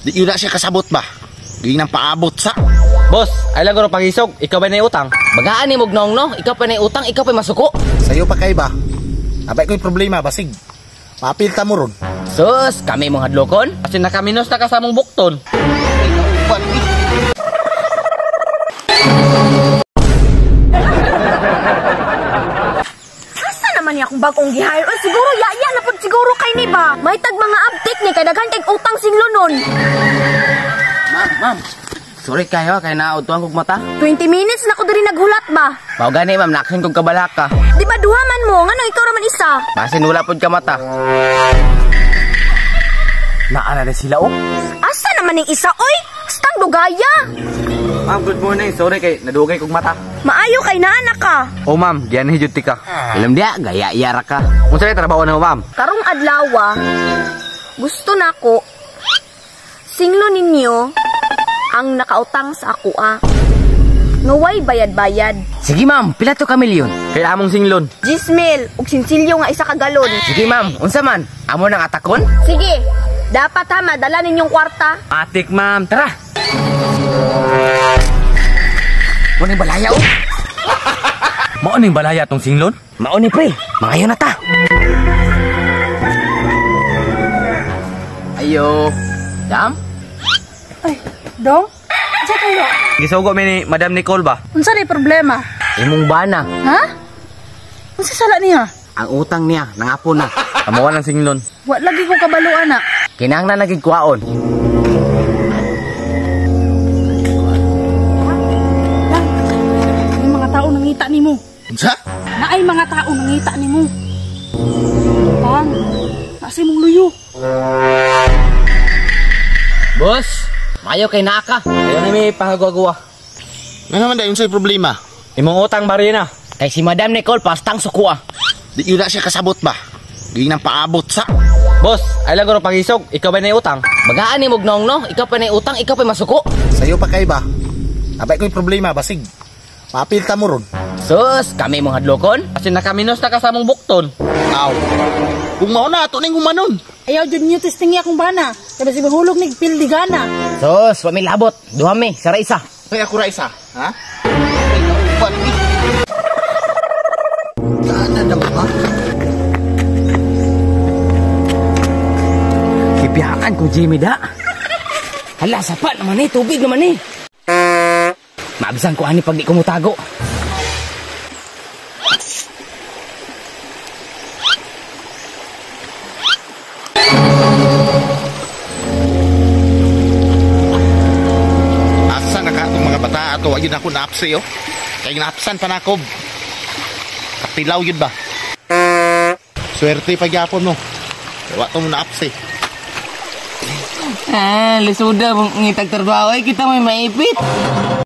Di yun na siya kasabot ba? Di nang paabot sa. Boss, ay lang guro pangisog, ikaw ba na utang? Bagaan ni Mugnong no, ikaw pa na utang, ikaw pa masuko. Sayo pa kay ba? Abay ko'y problema, basig. Mapilta mo ron. Sus, kami mong hadlokon. Kasi nakaminos na kasamong bukton. Asa naman niya akong bagong gihire? Oy, siguro yaya na pud siguro kay ni ba? May tag mga update ni kay daghan kay utang singlo nun. Ma'am, ma'am. Sorry kayo, kay naudtuan kog mata. 20 minutes na ko diri naghulat ba? Mao gani ma'am, naaksin kog kabalaka. Di ba duha man mo, ngano ikaw ra man isa? Basin wala pud ka mata. Naana na sila oh. Asa naman ning isa oy? Stang dugaya. Ma'am, good morning. Sorry kay nadugay kog mata. Maayo kay naa ka. Oh ma'am, giyan jud ti ka. Alam diya, gaya yara ka. Unsa kay trabaho nimo ma'am? Karong adlaw, gusto nako singlo ninyo ang nakautang sa ako ah. Ngaway bayad-bayad. Sige ma'am, pila to ka milyon? Kay among singlon. 10 mil ug sinsilyo nga isa ka galon. Sige ma'am, unsa man? Amo nang atakon? Sige, dapat ha madala ninyong kwarta. Atik ma'am, tara. Mao ning balaya oh. Mao ning balaya tong singlon? Mao ni pre, mangayo na ta. Ayo. Dam? Ay, dong? Unsa kayo? Gisugo mi ni Madam Nicole ba? Unsa ni problema? Imong bana. Ha? Unsa sala niya? Ang utang niya nangapo na. Amo nang singlon. Wa lagi ko kabalo ana. Kinahanglan na gid kuwaon. May mga tao nangita nimo. Unsa? Naay mga tao nangita nimo. Tang, nasa imong luyo. Boss, mayo kay naa ka. Ayo na mi pangagawa. Nga naman dahil unsay problema? Imong utang barina. Kay si Madam Nicole pastang suko ah. Di yun na siya kasabot ba? Di nang paabot sa. Boss, ay lang guro pangisog, ikaw ba na utang? Bagaan ni Mugnong no, ikaw pa na utang, ikaw pa masuko. Sayo pa kay ba? Abay ko'y problema, basig. Mapilta mo ron. Sus, kami mong hadlokon. Kasi nakaminos na kasamong bukton. Aw. Kung mao na, ato ning humanon. Ayaw jud niyo testing akong bana. Kay basig mahulog ni pildigana. Sus, wa mi labot. Duha mi, sara isa. Kaya ako ra isa, ha? Kana na ba? Kibiyaan ko Jimmy da. Hala, sapa naman eh, tubig naman eh. Maabisan ko ani pag di ko mutago. Asa na ka itong mga bata ato, ayun ako naapse oh. Kaya naapsan pa na ako. Katilaw yun ba? Swerte pagyapon mo. Wa to mo naapse. Ah, lisuda mong ngitag trabaho ay kita may maipit.